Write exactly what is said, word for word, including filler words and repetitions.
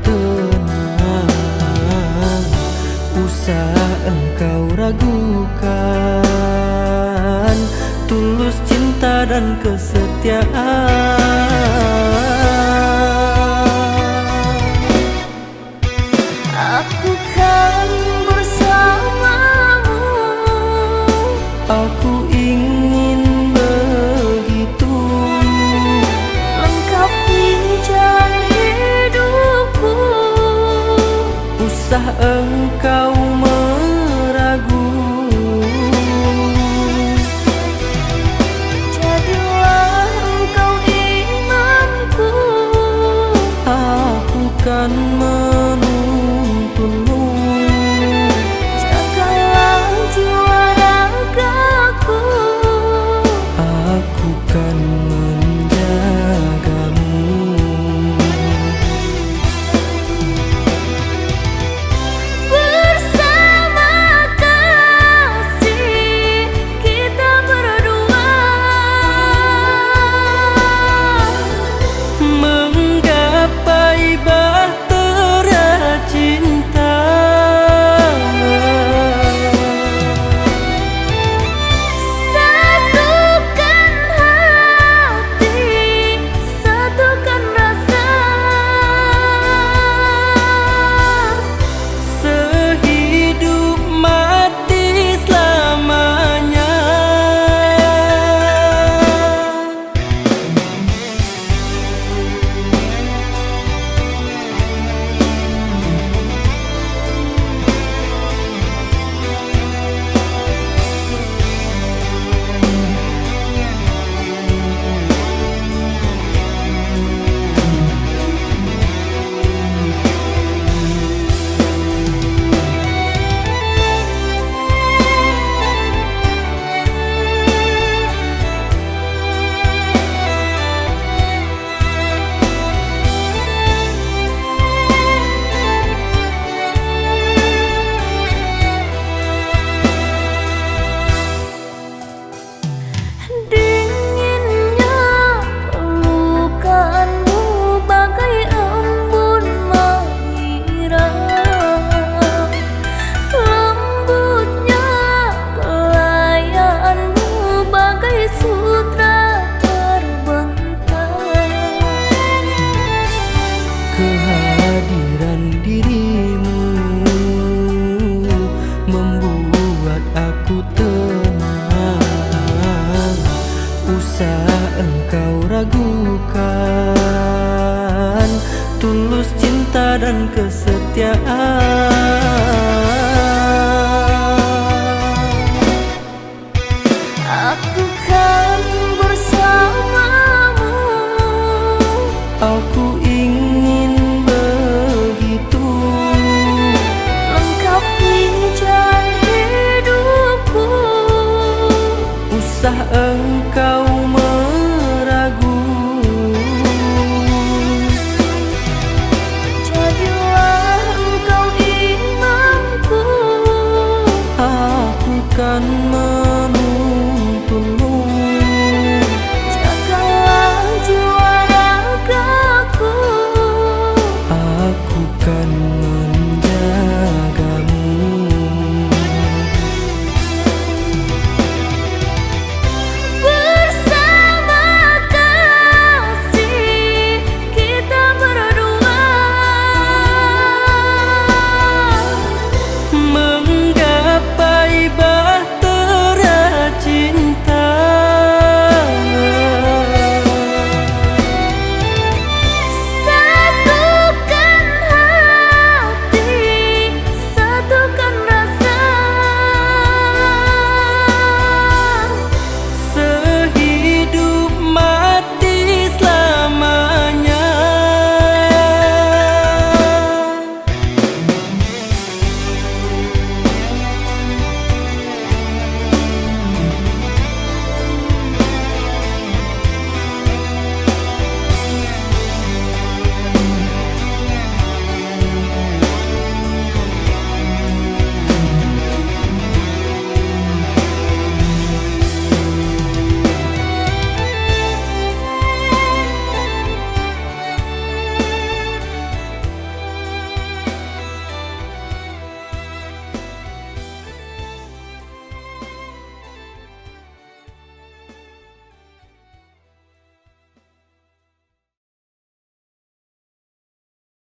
Tenang, usah engkau ragukan tulus cinta dan kesetiaan. Aku kan bersamamu. Aku ingin begitu. Lengkapi jalan hidupku. Usah engkau meragu. Jadilah engkau imamku. Aku kan menuntunmu. Jagalah jiwa ragaku. Aku kan menjagamu. Bersama kasih kita berdua, menggapai bahtera cinta. Satukan hati, satukan rasa, sehidup mati selamanya. Dinginnya pelukanmu bagai embun mairau, lembutnya pelayanmu bagai sutra terbentang. Kehadiran dirimu membuat aku tenang. Usah engkau ragukan tulus cinta dan kesetiaan.